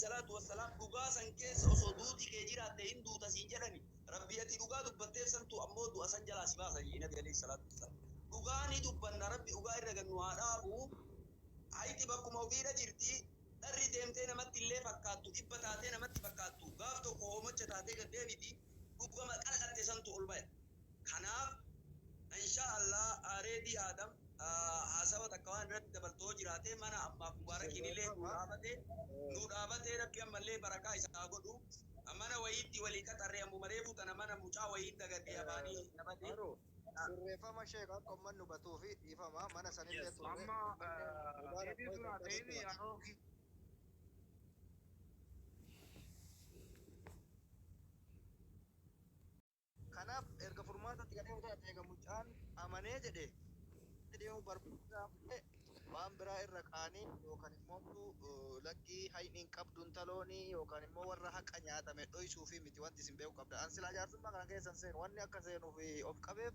salaatu wassalaam dhugaa san keessa osoo duuti kee jiraatte hin duuta siin jedhani, Rabbii ati dhugaa dubbatteef santu ammoo du'a san jalaa si baasa jedhe nabi alayhi salaatu wassalaam. Dhugaa ni dubbanna, Rabbi dhugaa irra gad nu haa dhaabu. Hayti bakkuma ofiidha jirti, dharri deemtee namatti illee fakkaattu, dhibba taatee namatti fakkaattu, gaaf tokko hoomocha taatee gad deebiti, dhugama qal'atte santu ol baya. Kanaaf insha Allah Reedii Aadam haasawa takka waan irratti dabaltu yoo jiraate, mana ammaaf Mubaarakiin illee nuu Sirreeffama. dhaabate nuu dhaabatee, Rabbi ammallee barakaa isa haa godhu. Mana wayiitti walii qaxarre, ammuma reefuu tana mana mucaa wayiin dagadhe afaanii nabade. Haroo, sirreeffama sheek, akka ummanni hubatuu fi dhiifama mana sanillee turre Amma ummanni Mubaarak deebii wayita dura akkasitti deebii hubata. yeroo Kanaaf erga furmaatatti kan deemu taate, eega mucaan amanee jedhe deemuu barbaachisaa malee waan biraa irra kaanii yookaan immoo lakkii hayni hin qabdu intaloonii yookaan immoo warra haqa nyaatame dhoysuufi miti. Wanti isin beekuu qabda. An silaa jaarsummaa kana keessa hin seenu. Wanni akka seenuuf of qabeef,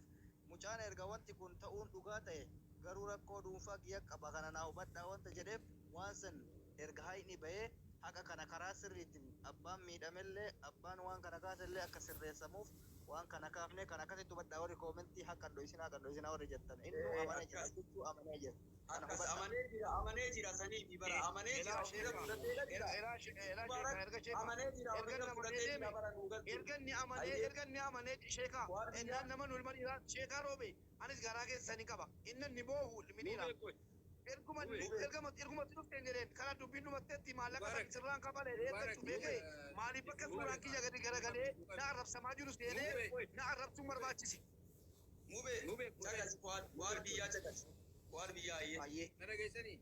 mucaan erga wanti kun ta'uun dhugaa ta'e garuu rakkoo dhuunfaa kiyya qaba, kana naa hubadhaa wanta jedheef, waan san erga hayni bahee haqa kana karaa sirriitiin abbaan miidhamellee, abbaan waan kana kaasellee akka sirreessamuuf waan kana kaafne. Kan akkasitti hubadhaa. Warri koomentii haqa hin dhoysinaa, haqa hin dhoysinaa warri jettan, innuu amanee jira. Akkas. Jechuu amanee jira, kana Akkas. hubadhaa. Amanee jira, amanee jira saniifi bara amanee jira. Elaa Ofirra sheeka fudhateedha jira. Elaa sheeka Mubaarak erga sheeka amanee jira. erga Ofirra inni amanee fudhatee deeme jira bara nuu galchu. Erga inni amanee Hayyee. Erga inni amanee sheeka Waan biyyaa ennaan nama nu ilma dhiiraa sheekaa roobe anis garaa keessa ni qaba, inni ni boohu ilmi dhiiraa Mubee qoy. erguma Mubee. inni ergama ergumatti dhufteen jedheen kana dubbiin dhumatteetti maallaqa san Mubarak. sirraan kafale Mubarak. ergachuu beekee maaliif bakka suuraan Mubee. kiyya gadi garagalee na arrabsamaa jiru seenee Mubee. Qoy. na arrabsuun barbaachise. Mubee. Mubee qoy. Caqasi, waan Mubee qoy. biyyaa caqasi, waan biyyaa, ayyee. Ayyee. Na dhageessanii?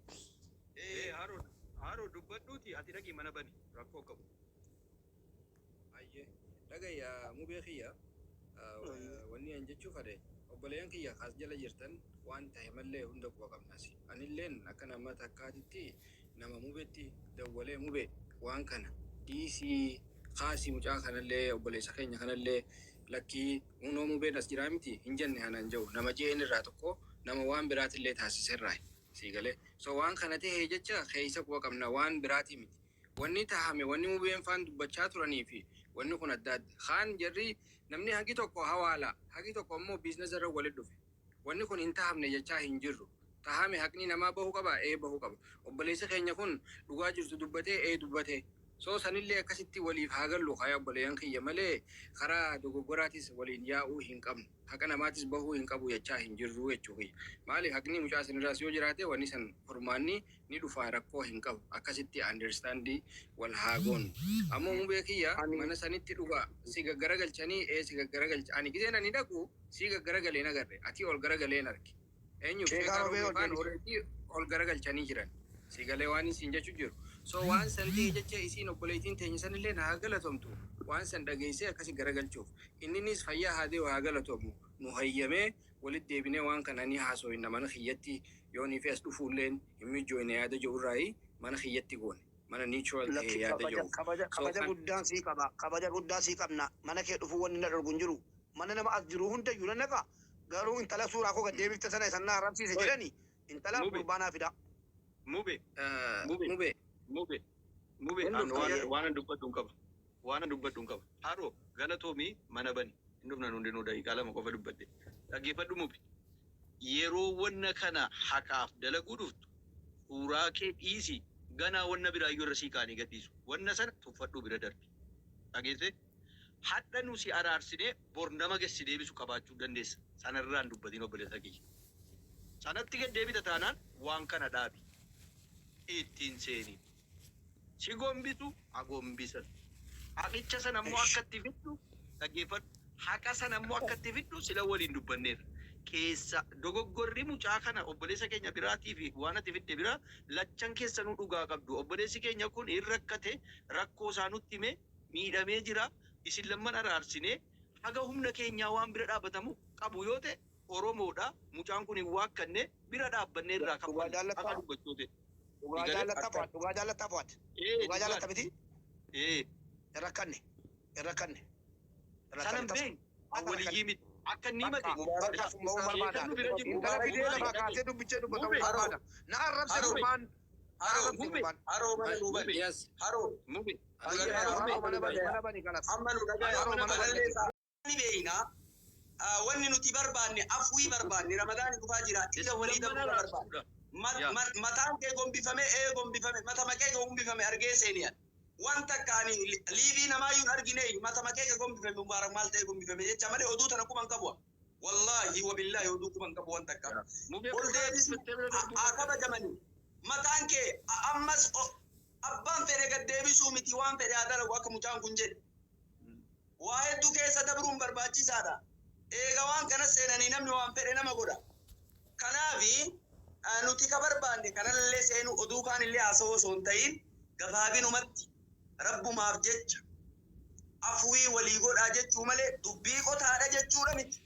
Ee. Haroo, haroo dubbadhuuti ati dhaqii mana bani, rakkoo qabu. Ayyee. Dhagaya mubee kiyya, wanni an jechuu fedhe, obboleeyyan kiyya kaas jala jirtan, waan tahe mallee hunda quba qabnas. Anilleen akka nama takkaatitti nama mubetti dawwalee, "Mube, waan kana dhiisii kaasii, mucaa kanallee, obboleessa keenya kanallee lakkii unoo mubeen as jiraa miti hin jenne hanaan jiru," nama jeen irraa tokko nama waan biraatillee taasiserraa sii galee. So waan kana tahee jecha keessa quba qabna, waan biraatii miti. Wanni tahame, wanni mubeen faan dubbachaa turanii fi wanni kun adda adda. Kaan jarri namni hagi tokko hawaala, hagi tokko ammoo business irra walit dhufe. Wanni kun hin tahamne jechaa hin jirru. Tahame, haqni namaa bahu qaba, ee bahu qaba. Obboleessi keenya kun dhugaa jirtu dubbatee, ee dubbatee. So sanillee akkasitti waliif haa gallu kaa obboleeyyan kiyya, malee karaa dogoggoraatis waliin yaa'uu hin qabnu. Haqa namaatis bahuu hin qabu jechaa hin jirru jechuu kiyya. Maaliif, haqni mucaa sanirraas yoo jiraate wanni san furmaanni ni dhufaa, rakkoo hin qabu. Akkasitti understand wal haa goonu. Ammoo mubee kiyya, Ani mana sanitti dhugaa si gaggaragalchanii, ee si gaggaragalcha. Ani gizeen ani dhaqu si gaggaragaleen agarre, ati ol garagaleen arge. Eenyuuf Sheekaa sheekaa roobee roobee ol faan deebise. already ol garagalchanii jiran. Si galee waan isin jechu jiru. So waan san ta'e jecha isiin obboleettiin teenya sanillee haa galatomtu. Waan san dhageessee akkasi garagalchuuf. Inninis fayyaa haa dee'u, haa galatomu. Nu hayyamee walitti deebinee waan kana ni haasofna mana kiyyatti, yoonii fi as dhufuulleen hin mijjooyne yaada jiru irraayi mana kiyyatti goone. Mana neutral ta'e Lakki yaada kabaja jiru. kabaja So kabaja kan guddaan sii qaba, kabaja guddaa sii qabna. Mana kee dhufuu wanni na dhorgu hin jiru. Mana nama as jiru hundayyuu nan dhaqa. Garuu intala suuraa koo gad deebifte sana isan na arrabsiise Oi. jedhani intala Mube. gurbaa naa fida. Mube. Mube. Mube. Mube. Mube. Hin An dhufta. waan Ayyee. waan dubbadhu hin qaba. Waan dubbadhu hin qaba. Haroo, galatoomii, mana bani. Hin dhufnan hundinuu, daqiiqaa 2 qofa dubbadhe. Dhaggeeffadhu mube. Yeroo wanna kana haqaaf dalaguu dhuftu suuraa kee dhiisi, ganaa wanna biraayyuu irra sii kaanii gadhiisu. Wanna sana tuffadhuu bira darbi. Dhageessee? Hadha nu si araarsinee bor nama gad si deebisu qabaachuu dandeessa. Sanarraan dubbatiin, obboleessa kiyya. Sanatti gad deebita taanaan waan kana dhaabi. Ittiin seeni. Si gombisu haa gombisan. Haqicha sana immoo akka itti fiddu dhaggeeffadhu. Haqa sana immoo akka itti fiddu sila waliin dubbanneerra. Keessa dogoggorri mucaa kana obboleessa keenya biraatii fi waan ati fidde biraa lachan keessanuu dhugaa qabdu. Obboleessi keenya kun hin rakkate, rakkoo isaa nutti hime, miidhamee jira. Isin lamman araarsinee haga humna keenyaa waan bira dhaabbatamu qabu yoo ta'e, Oromoodha. Mucaan kun hin waakkanne, bira dhaabbannee irraa Dhugaa kaffanna. jaallattaa? Haqa dubbachuu ta'e. Dhugaa Digalee? jaallattaa Fuad? Dhugaa jaallattaa Fuad? Ee. Dhugaa jaallatta Dhugaadha. miti? Ee. Hin rakkanne. Hin rakkanne. Hin Sanan rakkanne tasa. beek Akka rakkanne. awwaliyyii miti. Akka inni Bakka himate bakka sun ba'uun sheekan barbaada. nu bira jiru. Intala fidee Mubaarak lafaa dhage. kaasee dubbichee dubbatamu Mube. barbaada. Na arrabse Haroo. gurbaan. Haroo Arabsi Mube gurbaan. haroo mana nuu bani. Yes. Haroo mube nu Ayyee dhagaya haroo mube haroo mana bani mana bani kalas. amma nu dhagaya Haroo mana bani. kanallee isaa ni beeyna. Wanni nuti barbaanne afwii barbaanne, Ramadaani dhufaa jira, ija Isin walii lamman dabruu barbaanne. araarsuudha. Yaa. Mataan kee gombifame, ee gombifame, mata makee gombifame argee seeniyan. Wanta akka ani liivii namaayyuu hin argine, mata makee gombifame Mubaarak maal ta'e gombifame jecha malee oduu tana quban qabu. Wallaahi wabillaahi oduu quban qabu wanta akka. Mubee Ol qofa deebisu araarsiffattee bira darbuu haa qabda. kabajamanii. Mataan kee ammas abbaan fedhe gad deebisuu miti, waan fedhe haa dalagu akka mucaan kun jedhe. Waa hedduu keessa dabruun barbaachisaadha. Eega waan kana seenanii namni waan fedhe nama godha. Kanaafi nuti ka barbaanne kanallee seenu oduu kaan illee haasawoo osoo hin ta'in gabaabinumatti rabbumaaf jecha afwii walii godhaa jechuu malee dubbii qotaadha jechuudha miti.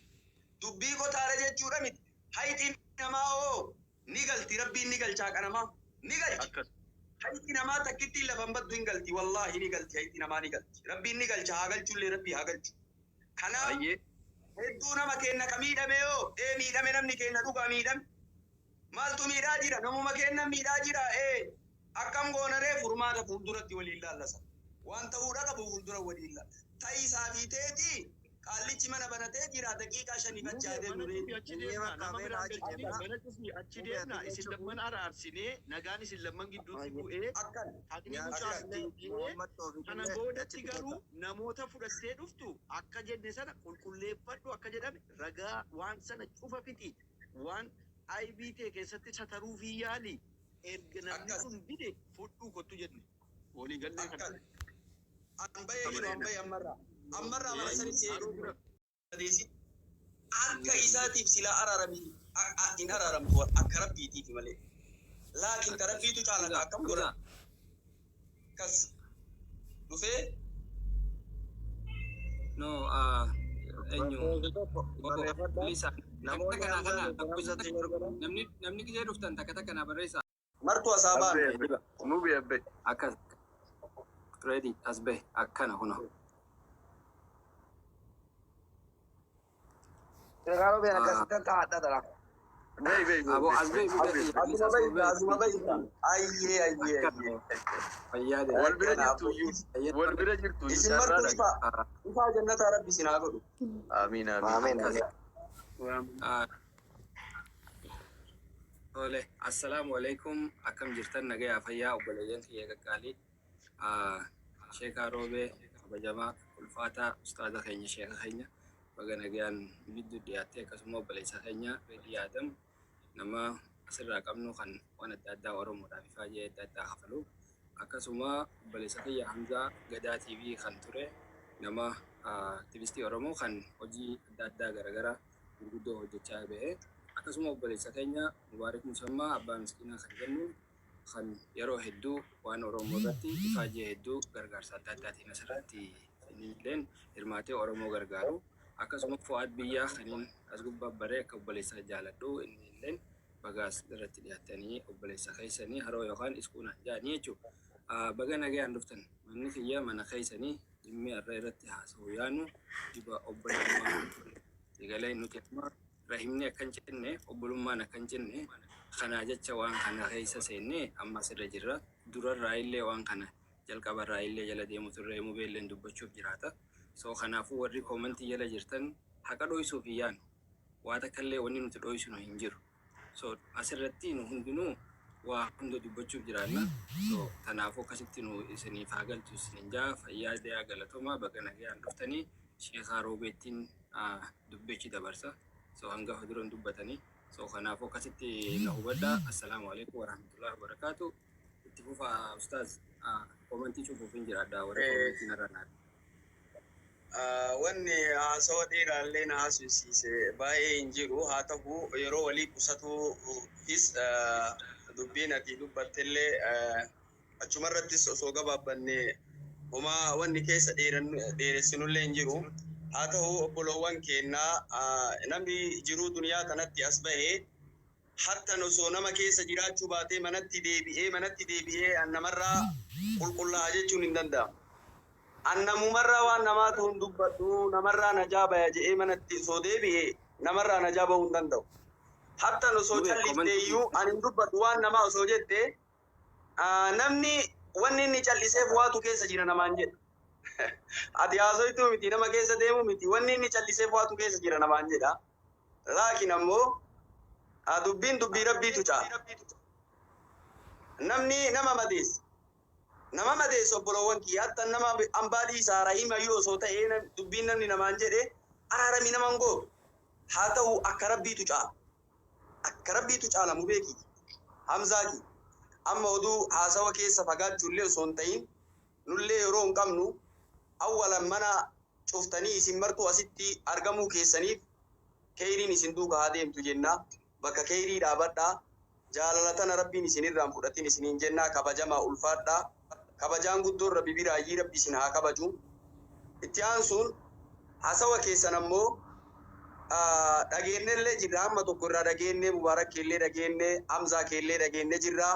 Dubbii qotaadha jechuudha miti. Hayxi namaa hoo ni galti, rabbiin ni galchaa qanamaa ni galcha. Akkas. Hayxi namaa takkittiin lafan baddu hin galti, wallaahi ni galti, hayxi namaa ni galti. Rabbiin ni galcha, haa galchullee rabbii haa galchu. Kanaaf Ayyee. hedduu nama kenna ka miidhame yoo ee miidhame, namni kenna dhugaa miidhame. Maaltu miidhaa jira? Namuma kenna miidhaa jira. Ee akkam goonaree? Furmaata fuulduratti waliin laallasa. Waan ta'uudha qabu fuuldura waliin laalla. Ta'isaa fi teetii qaallichi mana banatee jira, daqiiqaa 5 achi Mubee adeemu mana ree. cufi achi Inni deemna bakka nama mee biraan achi galchini deemna. mana cufi achi Mubee deemna ati isin jechuun lamman araarsinee nagaan isin lamman gidduutti Ayyee. bu'ee Akkan haqni Yaa mucaas akkan illee deebi'ee Muhammad kana Toofiqillee boodatti achitti garuu kota. namoota fudhattee dhuftu akka jenne sana qulqulleeffadhu, akka jedhame ragaa waan sana cufa fixi, waan IB ta'e keessatti sataruu fi yaali, erga namni akkas kun dide fudhuu kottu jenne walii gallee kana. Akkan an bahee jiru, an bahee ammarraa ammarraa mana sani Haroo seenuu bira. adeesi akka isaatiif silaa araarami hin araaramtu akka rabbiitiif malee. Laakiin ka rabbiitu caalata akkam godhan akkas dhufee. No, eenyu Tokko obbo barreeffadha. Lisa takka Namoonni kana Hamzaa kana Hamzatti lakkoofsa godhan. Namni gisee dhuftan takka takka na barreessa. Martuu asaa baanu. Abbee, mubee abbee. Akkas ready as bahe akkana kuno. Seeqaaroo beena akkasitti taa'adha dara. Bey bey bey. Abo as bahe bubee kiyya Asuma Lisa as bayyita, bahe. Asuma bayyita. Ayyee ayyee Akkana ayyee. fayyaa deema. Wal bira Akkana jirtu iyyuu. Wal bira jirtu iyyuu Isin martuu carraadha. ifaa ifaa jannataa rabbi isin haa godhu. Amiin amiin. Amiin Akkas. amiin. Tole, assalaamu alaikum, akkam jirtan, nagayaa fayyaa obboleeyyan kiyya qaqqaalii? Sheekaa Roobee kabajamaa ulfaataa, ustaaza keenya, sheeka keenya, baga nagayaan gidduu dhiyaattee, akkasuma obboleessa keenya Reedii Aadam nama asirraa qabnu kan waan adda addaa Oromoodhaaf ifaajee adda addaa kafalu, akkasuma obboleessa kiyya Hamzaa Gadaa TV kan ture, nama aktivistii Oromoo kan hojii adda addaa garaagaraa gurguddoo hojjechaa bahe, akkasuma obboleessa keenya Mubaarik Musammaa abbaa miskiinaa kan jennu kan yeroo hedduu waan Oromoo irratti ifaajee hedduu gargaarsa adda addaatiin asirratti illeen hirmaatee Oromoo gargaaru, akkasuma Fu'aad Biyyaa kaniin as gubbaa baree akka obboleessaa jaaladhu, inni illeen bagaas irratti dhiyaattanii obboleessa keessanii haroo yookaan iskuunaan jaanii jechuudha. Baga nagayaan dhuftan, manni kiyya mana keessanii. Dhimmi har'a irratti haasa'u yaanu dhiba obbolummaa egalee nuti amma rahimni akka hin cinne, obbolummaan akka hin cinne kanaa jecha waan kana keessa seenne amma asirra jirra. Durarraa illee waan kana jalqabarraa illee jala deemu turre, mubeelleen dubbachuuf jiraata. So kanaafuu warri koomantii jala jirtan haqa dhoysuuf hin yaanu. Waa takka illee wanni nuti dhoysinu hin jiru. So asirratti nu hundinuu waa hunda dubbachuuf jiraanna. So kanaafuu akkasitti nu isiniif haa galtu isinin jaa, fayyaa dayaa, galatoomaa, baga nagayaan dhuftanii. Sheekaa Roobeettiin dubbichi dabarsa. So hangafa duran dubbatanii. So kanaafuu akkasitti na hubadhaa. Assalaamu alaikum warahmatullahi wabarakaatu. Itti fufaa ustaaz, koomantii cufuuf hin jiraadha warri koomantii narra naa. Wanni haasawa dheeraallee na haasofsiise baay'ee hin jiru. Haa ta'u, yeroo walii qusatuufis dubbiin ati dubbattellee achumarrattis osoo gabaabbanne homaa wanni keessa dheeressinullee hin jiru. Haa ta'u, obboloowwan keennaa, namni jiruu duniyaa tanatti as bahee hattan osoo nama keessa jiraachuu baatee manatti deebi'ee an namarraa qulqullaa'a jechuun hin danda'amu. An namumarraa waan namaatu hin dubbadhu, namarraa najaa baya je'ee manatti osoo deebi'e namarraa najaa bahuu hin danda'u. Hattan osoo Mubee callifte koomantii iyyuu an hin dubbadhu waan namaa osoo jette Namni wanni inni calliseef waatu keessa jira namaan jedha. Ati haasoituu miti, nama keessa deemu miti, wanni inni calliseef waatu keessa jira namaan jedha. Laakiin ammoo dubbiin dubbii Rabbiitu caala. Namni nama madeessa. Nama madeessa, obboloowwan kiyya, hatta nama hambaa dhiisaa, rahima yoo osoo ta'ee dubbiin namni namaan jedhe araarami naman gootu. Haa ta'u, akka Rabbiitu caala. Akka Rabbiitu caala mu beeki. Hamzaaki. Amma oduu haasawa keessa fagaachuullee osoo hin ta'in, nullee yeroo hin qabnu, awwalan mana cuftanii isin martuu asitti argamuu keessaniif keeyriin isin duuka haa deemtu jenna. Bakka keeyrii dhaabadhaa. Jaalala tana Rabbiin isin irraan fudhatin isiniin jennaa, kabajamaa, ulfaadhaa. Kabajaan guddoon Rabbi biraayyii, Rabbi isin haa kabaju. Itti aansuun haasawa keessan ammoo dhageennellee jirra, amma tokko irraa dhageenne, Mubaarak keellee dhageenne, Hamzaa keellee dhageenne jirra.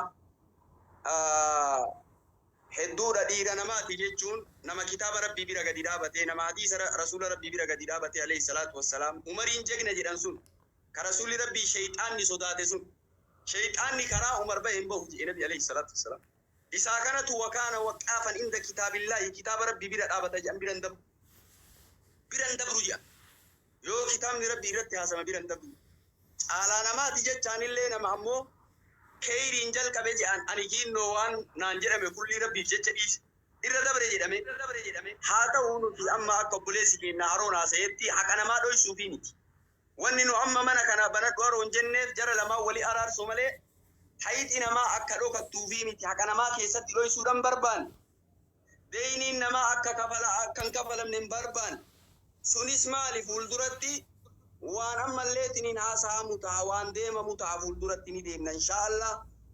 Hedduudha, dhiira namaati jechuun nama kitaaba Rabbii bira gadi dhaabatee, nama hadiisa Rasuula Rabbii bira gadi dhaabatee, alayhi salaatu wassalaam. Umariin jegna jedhan sun, ka Rasuulli Rabbii sheyxaanni sodaate sun, sheyxaanni karaa Umar bahe hin bahu jedhe Nabi alayhi salaatu wassalaam. Isaa kanatu wakaana waqaafan inda kitaabillaahi, kitaaba Rabbii bira dhaabata jedhan, bira hin dabru, bira hin dabru jedhan. Yoo kitaabni Rabbii irratti haasama bira hin dabru. Caalaa namaati jechaanillee nama ammoo keeyriin jalqabe jedhan, ani kiinnoo waan naan jedhame kullii Rabbiif jecha dhiise irra dabre jedhame. Haa ta'u, nuti amma akka obboleessi keenya Haroon haasayetti haqa namaa dhoysuufii miti. Wanni nu amma mana kana banadhu Haroon jenneef jara lamaan walii araarsuu malee hayxi namaa akka dhokattuufii miti. Haqa namaa keessatti dhoysuudhaan barbaanne. Deeyniin namaa akka kafala akka hin kafalamne hin barbaanne. Sunis maali, fuulduratti waan ammalleetiniin haasa'amu ta'a, waan deemamu ta'a, fuulduratti ni deemna inshaa Allah.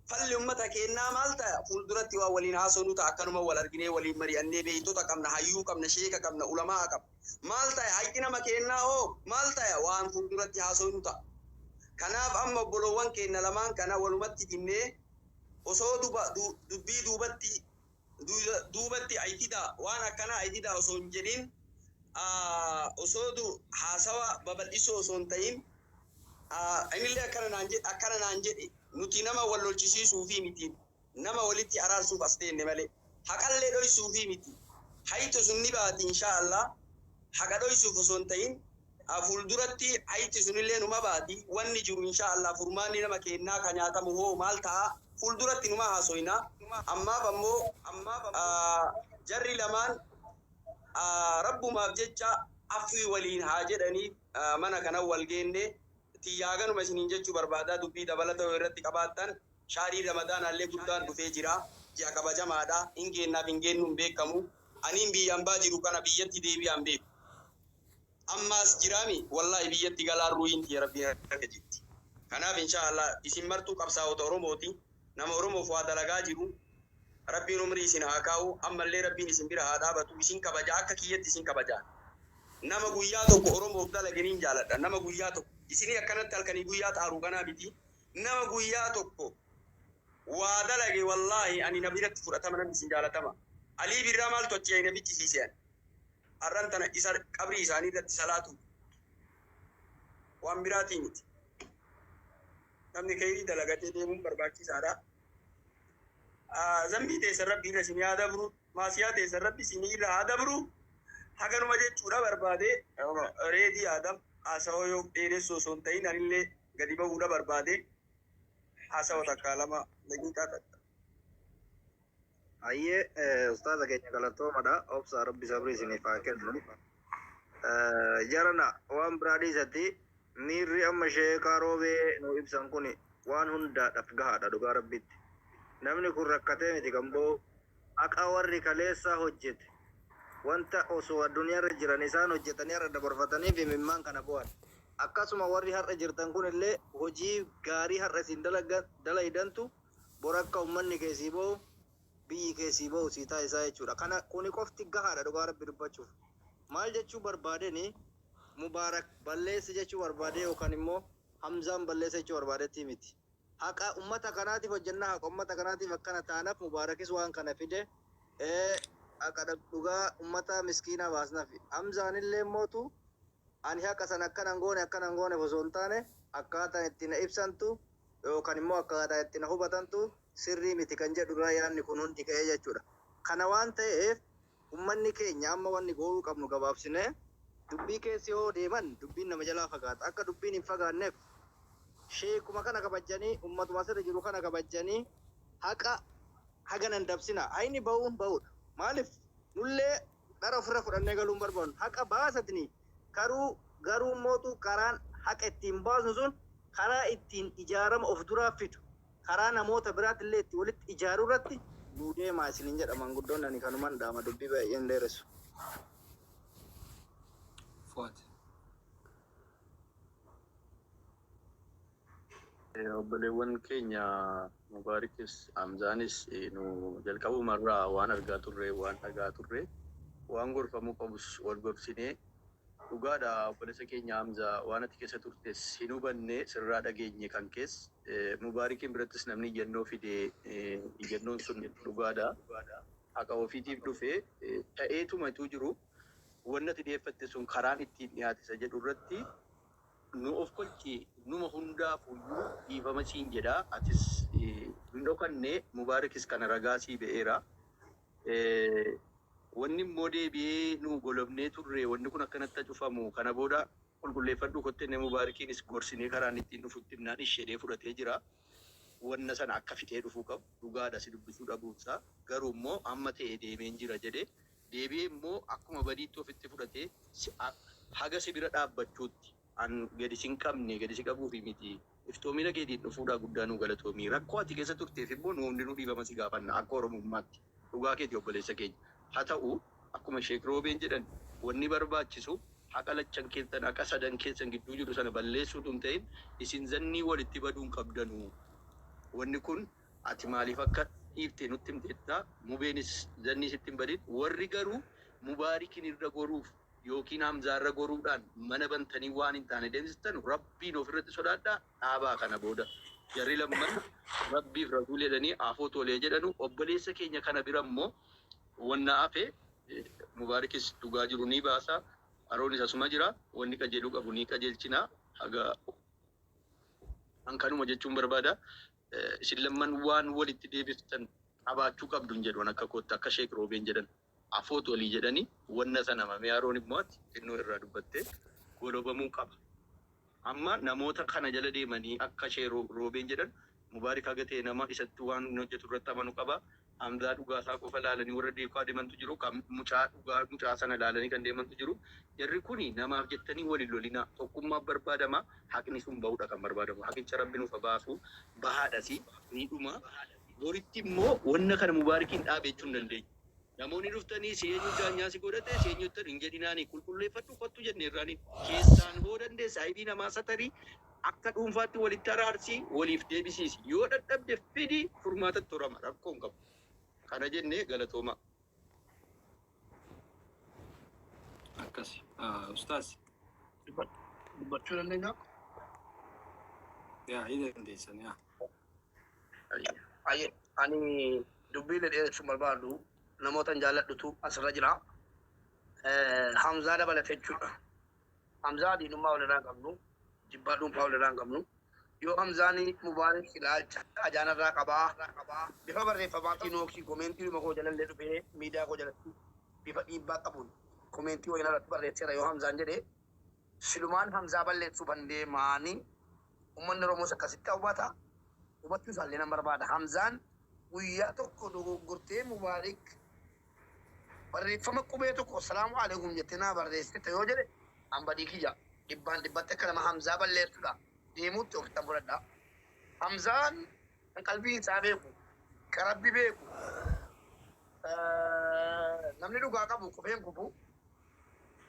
Falli ummata keennaa maal ta'a, fuulduratti waan waliin haasofnu ta'a. Akkanuma wal arginee waliin mari'annee, beeytota qabna, hayyuu qabna, sheeka qabna, ulamaa qabna. Maal ta'a hayxi nama keennaa hoo maal ta'a, waan fuulduratti haasofnu ta'a. Kanaaf amma obboloowwan keenna lamaan kana walumatti finnee osoo duba dubbii duubatti duubatti aytidaa waan akkanaa aytidaa osoo hin jedhin, osoo du haasawa babal'isuu osoo hin ta'in, innillee akkana naan jedhe, akkana naan jedhe, nuti nama wal lolchisiisuufii miti, nama walitti araarsuuf as teenne malee haqallee dhoysuufii miti. Haytu sun ni baati inshaa Allah. Haqa dhoysuuf osoo hin ta'in, fuulduratti hayti sunillee numa baati. Wanni jiru inshaa Allah furmaanni nama keennaa ka nyaatamu hoo maal ta'a, fuulduratti numa haasoyna. Ammaaf ammoo jarri lamaan Rabbumaaf jecha affii waliin haa jedhanii mana kana wal geenne. Tiyyaaganuma isiniin jechuu barbaadaa, dubbii dabalata yoo irratti qabaattan, shaarii Ramadaanaallee guddaan dhufee jira, ji'a kabajamaadha, hin geennaaf hin geennuun beekamu. Aniin biyya ambaa jiru kana biyyatti deebi'aan beeku. Ammaas jiraami, wallaahi biyyatti galaan ruuhiin tiyya Rabbiin harka jirti. Kanaaf inshaa Allah isin martuu qabsaa'ota Oromooti, nama Oromoof waa dalagaa jiru. Rabbiin umrii isin haa kaa'u, ammallee Rabbiin isin bira haa dhaabatu. Isin kabaja, akka kiyyatti isin kabajaa. Nama guyyaa tokko Oromoof dalage nin jaaladha. Nama guyyaa tokko isinii akkanatti halkanii guyyaa xaaruu kanaa miti, nama guyyaa tokko waa dalage, wallaahi ani na biratti fudhatama, namni isin jaalatama. Alii Birraa maaltu achi na fichisiise? Ani har'an tana isa qabrii isaanii irratti salaatu waan biraatii miti. Namni kheyrii dalagatee deemuun barbaachisaadha. Zambii teessan Rabbi irra isin haa dabru, maasiyaa teessan Rabbi isin irra haa dabru. Haganuma jechuudha barbaade. Reedii Aadam, haasawaa yoo dheeressuu osoo hin ta'in, anillee gadi bahuudha barbaade. Haasawa takka lama, daqiiqaa takka. Hayyee, ustaaza keenya, galatoomadha. Obsa, Rabbi sabrii isiniif haa kennu. Jarana, waan biraa dhiisatti miirri amma sheekaa Roobee nu ibsan kun waan hundaadhaaf gahaadha dhugaa Rabbitti. Namni kun rakkatee miti kan ba'u, haqa warri kaleessaa hojjete, wanta osoo addunyaarra jiran isaan hojjetanii har'a dabarfatanii fi mimmaan kana bu'an. Akkasuma warri har'a jirtan kun illee hojii gaarii har'a isin dalaydantu bor akka ummanni keessii ba'u, biyyi keessii ba'u sii taasisaa jechuudha. Kana kuni qofti gahaadha dhugaa Rabbi dubbachuuf. Maal jechuu barbaadeni, Mubaarak balleesse jechuu barbaade yookaan immoo Hamzaan balleesse jechuu barbaadetti miti. Haqa ummata kanaatiif hojjennaa, haqa ummata kanaatiif akkana taanaaf Mubaarakis waan kana fide, haqa dhugaa ummata miskiinaa baasnaaf. Hamzaan illee mootu ani haqa sana akkana hin goone osoo hin taane, akkaataan itti na ibsantu yookaan immoo akkaataa itti na hubatantu. sirrii miti kan jedhu irraa yaadni kun hundi ka'ee jechuudha. Kana waan ta'eef ummanni keenya amma wanni gooruu qabnu gabaabsinee dubbii keessa yoo deeman dubbiin nama jalaa fagaata. Akka dubbiin hin fagaanneef sheekuma kana kabajanii ummatuma asirra jiru kana kabajanii haqa haganan dabsina. Hayni ba'uun ba'uudha. Maaliif nullee dhara ofirra fudhannee galuun barbaannu. Haqa baasatni karuu garuu mootu karaan haqa ittiin baasnu sun karaa ittiin ijaarama of duraa fidu karaa namoota biraatti illee itti walitti ijaaruu irratti nuu deemaa isiniin jedha manguddoon ani kanuman dhaama dubbii baay'een dheeressu. Fuad. Obboleewwan keenya Mubaarikis Hamzaanis nu jalqabumarraa waan argaa turre, waan dhagaa turre, waan gorfamuu qabus wal gorsinee dhugaadha. Obboleessa keenya Hamzaa, waan ati keessa turtes hin hubanne, sirraa dhageenye. Kan kees Mubaarikiin birattis namni ijannoo fide, ijannoon sun dhugaadha, haqa ofiitiif dhufe ta'eetumatu jiru. Wanni ati dhiyeeffatte sun karaan ittiin dhiyaate isa jedhu irratti nu of kolchi. Numa hundaafuyyuu dhiifama siin jedha. Atis hin dhokanne, Mubaarikis kana ragaa sii ba'eera. Wanni immoo deebi'ee nu golobnee turre, wanni kun akkanatti cufamu kana booda qulqulleeffadhu kottenne. Mubaarikiinis gorsinee karaan ittiin dhufutti himnaan ishedhee fudhatee jira. Wanna sana akka fixee dhufuu qabu dhugaadha. Si dubbisuu dhabuunsaa garuu immoo amma ta'e deemeen jira jedhe. Deebi'ee immoo akkuma badiitti ofitti fudhatee haga si bira dhaabbachuutti an gadi sin qabne, gadi si qabuufi miti. Iftoomina keetiin dhufuudhaa guddaa nu galatoomii. Rakkoo ati keessa turteef immoo nu hundinuu dhiifama si gaafanna akka Oromummaatti. Dhugaa keeti, obboleessa keenya. Haa ta'u, akkuma Sheek Roobeen jedhan, wanni barbaachisu haqa lachan keessan, haqa sadan keessan gidduu jiru sana balleessuutu hin ta'in, isin zannii walitti baduun qabdanu. Wanni kun ati maaliif akka dhiifte nutti himteetta, Mubeenis zannii sitti hin badin. Warri garuu Mubaarikin irra goruuf yookiin Hamzaa irra goruudhaan mana bantanii waan hin taane deemsistan, Rabbiin ofirratti sodaadhaa, dhaabaa. Kana booda jarri lamman Rabbiif rasuul jedhanii afoo tolee jedhanu. Obboleessa keenya kana bira immoo wanna hafe Mubaarikis dhugaa jiru ni baasa, Aroonis asuma jira, wanni qajeeluu qabu ni qajeelchina. Haga an kanuma jechuun barbaada. Isin lamman waan walitti deebiftan qabaachuu qabdu hin jedhu. Akka kootti, akka Sheek Roobeen jedhan, afoot walii jedhanii wanna sana mamee. Aroon immoo ati xinnoo irraa dubbattee golobamuu qaba. Amma namoota kana jala deemanii, akka ishee Roobeen jedhan, Mubaarik haga ta'e nama isatti waan inni hojjetu irratti amanu qaba. Hamzaa dhugaasaa qofa laalanii warra deekaa deemantu jiru. Kan mucaa dhugaa mucaa sana laalanii kan deemantu jiru. Jarri kuni namaaf jettanii waliin lolinaa. Tokkummaa barbaadama. Haqni sun bahudha kan barbaadamu. Haqicha Rabbi nuuf haa baasu. Bahaadhasi ni dhuma. Boritti immoo wanna kana Mubaarikiin dhaabe jechuu hin dandeenyu. Namoonni dhuftanii si eenyu daanyaa si godhate, si eenyuttan hin jedhinaani, qulqulleeffadhu kottu jenne irraani. Keessaan hoo dandeessa aybii namaa satarii, akka dhuunfaatti walitti araarsii, waliif deebisiisi. Yoo dadhabde fidi, furmaatatti horama, rakkoo hin qabu. Kana jennee, galatooma. Akkasi. Ustaaz. Dubbachuu dandeenya? Yaa, ni dandeessan yaa. Ayyee, ani dubbii dheeressuun barbaadu, namoota hin jaalladhutu asirra jira. Hamzaa dabalate jechuudha. Hamzaa diinummaa walirraa hin qabnu, jibbaa dhuunfaa walirraa hin qabnu. Yoo Hamzaan Mubaarik ilaalcha ajaanarraa qabaa, bifa barreeffamaatiin yookiin comment koo jalallee dhufee miidiyaa koo jalatti bifa dhiibbaa qabuun comment wayii irratti barreesseera yoo Hamzaan jedhe, silumaan Hamzaa balleessuuf an deemaanii uummanni Oromoos akkasitti hawwata. Hubachuu isaallee nan barbaada. Hamzaan guyyaa tokko dogoggortee Mubaarik barreeffama qubee tokko "Salaamu alaikum" jettee naa barreessite yoo jedhe, an badii kiyya dhibbaan dhibbatti akka nama Hamzaa balleessudha deemuutti ofittan fudhadha. Hamzaan kan qalbiin isaa beeku, kan Rabbi beeku, namni dhugaa qabu kufeen kufu,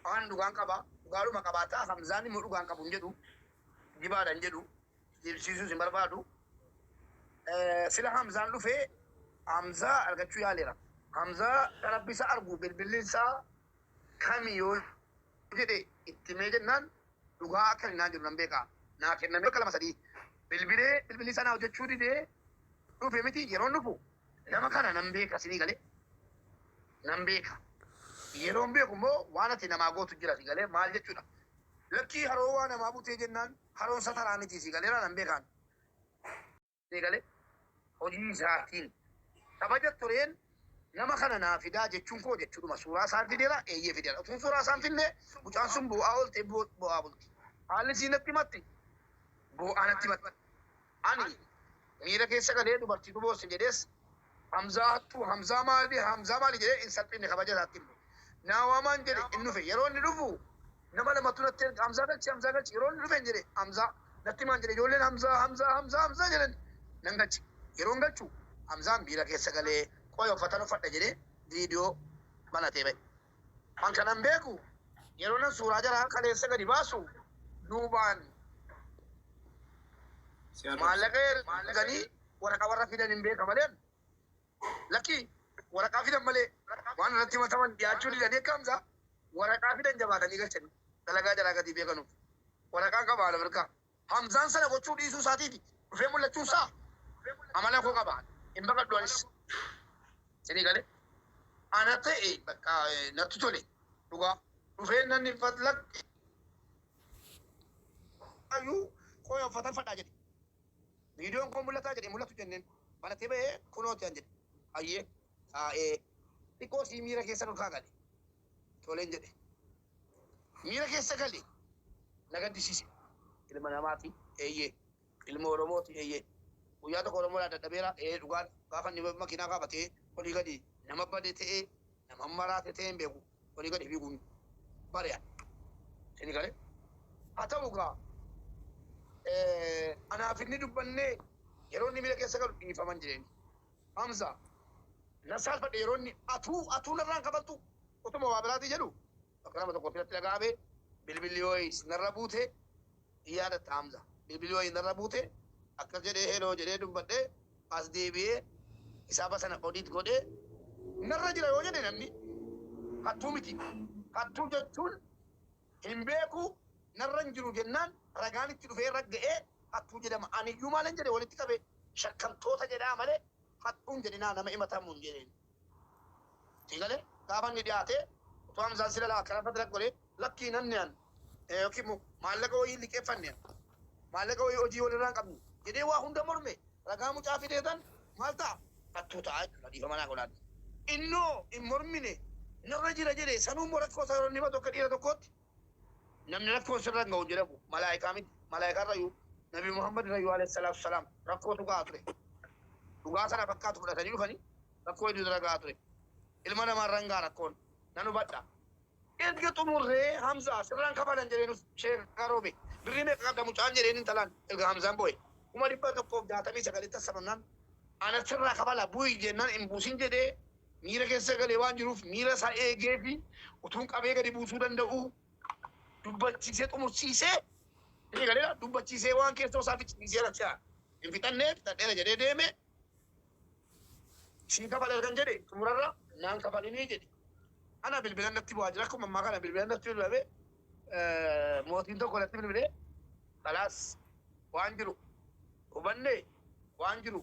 waan dhugaan qaba, dhugaadhuma qabaataa. Hamzaan immoo dhugaan qabu hin jedhu, jibaadha hin jedhu, jibsiisuus hin barbaadu. Sila Hamzaan dhufee Hamzaa argachuu yaaleera. Hamzaa Rabbi isa argu bilbilli isaa kami yoo jedhe itti himee jennaan, dhugaa akka inni naan jedhu nan beeka. Naa kennamee bakka lama sadii bilbilee bilbilli isaa naa hojjechuu didee dhufe miti. Yeroon dhufu nama kana nan beeka, sinii galee nan beeka. Yeroon beeku immoo waan ati namaa gootu jira, si galee maal jechuudha. Lakkii, haroo waa namaa butee jennaan haroon sataraa miti, si galeera, nan beekaan. Si galee. Hojii isaatiin kabaja tureen nama kana naa fidaa jechuun koo jechuudhuma. Suuraa isaan fideera, eeyyee fideera. Utuun suuraa isaan finne mucaan sun boo'aa oolte, boo'aa bulti. Haalli isii natti himatti, boo'aa natti himatti. Ani miira keessa galee dubartiitu boosse jedhees Hamzaa hattuu, Hamzaa maali, Hamzaa maali jedhee hin salphinne, kabaja isaatti himne. Naa waamaan jedhe, hin dhufe. Yeroo inni dhufu nama lamatu natti erga, Hamzaa galchi, Hamzaa galchi. Yeroo inni dhufe hin jedhe, Hamzaa natti himaan jedhe, ijoolleen Hamzaa, Hamzaa, Hamzaa, Hamzaa jedhan, nan galche. Yeroon galchu Hamzaan miira keessa galee qoya uffatan uffadha jedhee viidiyoo banatee ba'e. An kanan beeku yeroo nan suuraa jaraa kaleessa gadi baasu duubaan Si arrabsa. Maallaqa erganii waraqaa warra fidan hin beeka malee, lakkii waraqaa fidan malee waan irratti himataman dhiyaachuu didanii akka Hamzaa waraqaa fidan jabaatanii galchanii dalagaa jaraa gatii beekanuuf waraqaan qaba haala mirgaa. Hamzaan sana gochuu dhiisuu isaatiifi dhufee mul'achuun isaa amala koo qaba, hin baqadhu anis. Sinii galee ana ta'e bakka natti tole dhugaa dhufee namni lakki ayyuu qoya uffatan fadhaa jedhe. Viidiyoon koo mul'ataa jedhe, mul'atu jenneen banatee ba'ee kunooti an jedhe. Hayyee taa'ee xiqqoo sii miira keessa dhorkaa gale. Toleen jedhe. Miira keessa gale, na gaddisiise. Ilma namaati, eeyyee. Ilma Oromooti, eeyyee. Guyyaa tokko Oromoodhaa dadhabeera, ee dhugaan gaafa inni makiinaa kaafatee olii gadi nama bade ta'ee nama maraate ta'ee hin beeku, olii gadi fiiguun bari'a. Isin galee? Haa ta'u gaa, anaaf inni dubbannee yeroo inni miira keessa galu dhiifaman jedheen. Hamza nan saalfadhe yeroo inni atuu atuu narraan kafaltu utuma waa biraatii jedhu bakka nama tokko firatti dhaga'ame, bilbilli wayiis narra buute hin yaadatta Hamza, bilbilli wayii narra buute, akkas jedhee heloo jedhee dubbadhee as deebi'ee hisaaba sana odit godhee narra jira yoo jedhe namni hattuu miti. Hattuu jechuun hin beeku, narra hin jiru jennaan ragaan itti dhufee ragga'ee hattuu jedhama. Aniyyuu maalan jedhe, walitti qabe shakkamtoota jedhaa malee hattuun jedhinaa, nama himatamu hin jedheen. Sii galee? Gaafa inni dhiyaate utuu Hamzaan sila laa akkana fadra godhee lakkii namni an yookiin immoo maallaqa wayii liqeeffanne, an maallaqa wayii hojii walirraa hin qabnu jedhee waa hunda morme, ragaa mucaa fideetan maal ta'a? Hattuu ta'a jechuudha, dhiifama naa godhaati. Innoo hin mormine, narra jira jedhe. Sanuu immoo rakkoo isaa yeroo inni himatu akka dhiira tokkootti namni rakkoon sirra hin ga'u hin jedhamu, malaayikaa miti. Malaayikaa irrayyuu, Nabi Muhammad irrayyuu alayhi salaatu salaam rakkootu ga'a ture. Dhugaa sana fakkaatu fudhatanii dhufanii rakkoo hedduutu irra ga'a ture. Ilma namaa irra hin ga'a rakkoon, nan hubadha. Erga xumurree Hamzaa sirraan kafalan jedheen sheeka Roobe. Birrii meeqa qabda mucaan jedheen intalaan erga Hamzaan boo'e. 169,000tti hassabamnaan ana sirraa kafala bu'i jennaan hin buusin jedhee miira keessa galee waan jiruuf miira isaa eegee fi utuun qabee gadi buusuu danda'uu dubbachiisee xumursiisee inni galeera, dubbachiisee waan keessoo isaa ficcisiiseera si'a hin fixannee fixadheera jedhee deeme. Sii kafala ergan jedhe xumurarra naan kafalinii jedhe. Ana bilbilan natti bu'aa jira, akkuma ammaa kana bilbilan natti bilbilame, mootiin tokko natti bilbilee kalaas waan jiru hubanne, waan jiru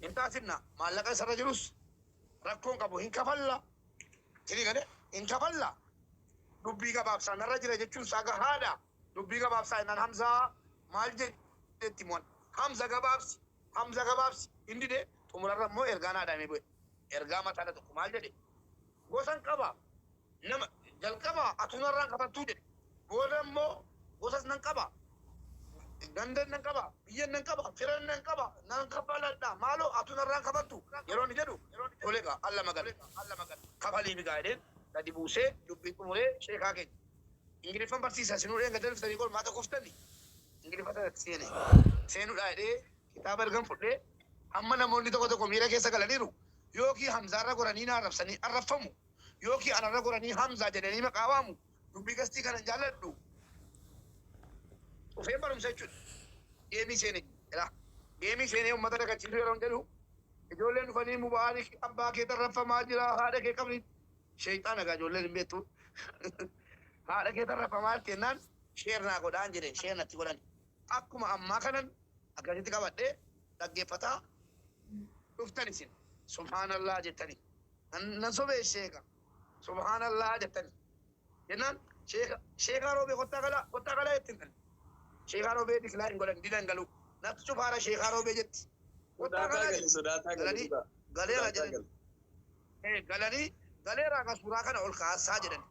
hin taasifna, maallaqa isarra jirus rakkoon qabu, hin kafalla isinii galee, hin kafalla, dubbii gabaabsaa, narra jira jechuun isaa gahaadha, dubbii gabaabsaa jennaan Hamzaa maal jedhetti mo'an. Hamza gabaabsi, Hamza gabaabsi, hin dide. Xumurarra immoo ergaa naa dhaamee bu'e. Ergaa mataadha tokko maal jedhe, gosan qaba nama jalqaba atuu narraan kafaltuu jedhe, booda immoo gosas nan qaba, gandan nan qaba, biyyan nan qaba, firan nan qaba, nan kafaladha, maaloo atuu narraan kafaltu yeroo inni jedhu tole egaa alla magal kafalii bigaa jedheen gadi buusee dubbii xumuree. Sheekaa keenya Ingiliffan barsiisa sinuu dheengadda dhuftanii qormaata kuftani Ingiliffa sanatti seene seenuudha jedhee kitaaba ergan fudhee amma namoonni tokko tokko miira keessa galaniiru, yookiin Hamzaarra goranii na arrabsanii arrabfamu, yookiin anarra goranii Hamzaa jedhanii maqaa waamu. Dubbii gastii kana hin jaalladhu. Dhufeen barumsa jechuudha. Geemii seene jedha. Geemii seenee uummata dagachiisuu yeroo jedhu ijoolleen dhufanii Mubaarik abbaa kee tarraffamaa jira, haadha kee qabri sheeyxaana gaa ijoolleen hin beektu, haadha kee tarraffamaa jirti jennaan share naa godhaan jedhe, share natti godhan. Akkuma ammaa kanan akkasitti qabadhee dhaggeeffataa dhuftan isin subhaanallah jettani nan sobee sheeka subhaanallah jettani jennaan sheeka sheekaa Roobee kottaa galaa, kottaa galaa jettin. Sheekaa Roobee decline godhan didan galuu natti cufaara sheekaa Roobee jetti. Kottaa Sodaataa galaa gale jedhe. sodaataa gale Galanii dhugaa. galeera Sodaataa jedhan. gale. Galanii galeeraa kan suuraa kana ol kaasaa jedhan.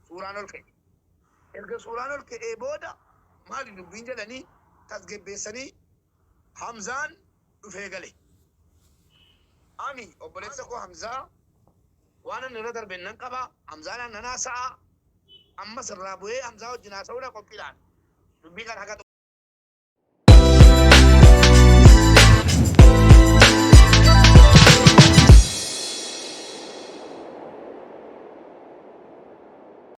Suuraan ol ka'e. Erga suuraan ol ka'ee booda maali dubbiin jedhanii tasgabbeessanii Hamzaan dhufee gale. Ani obboleessa koo Hamzaa waan ani irra darbe nan qaba. Hamzaan nan haasa'a. Ammas irraa bu'ee Hamzaa wajjin haasa'uudha qophiidhaan. Dubbii kana haga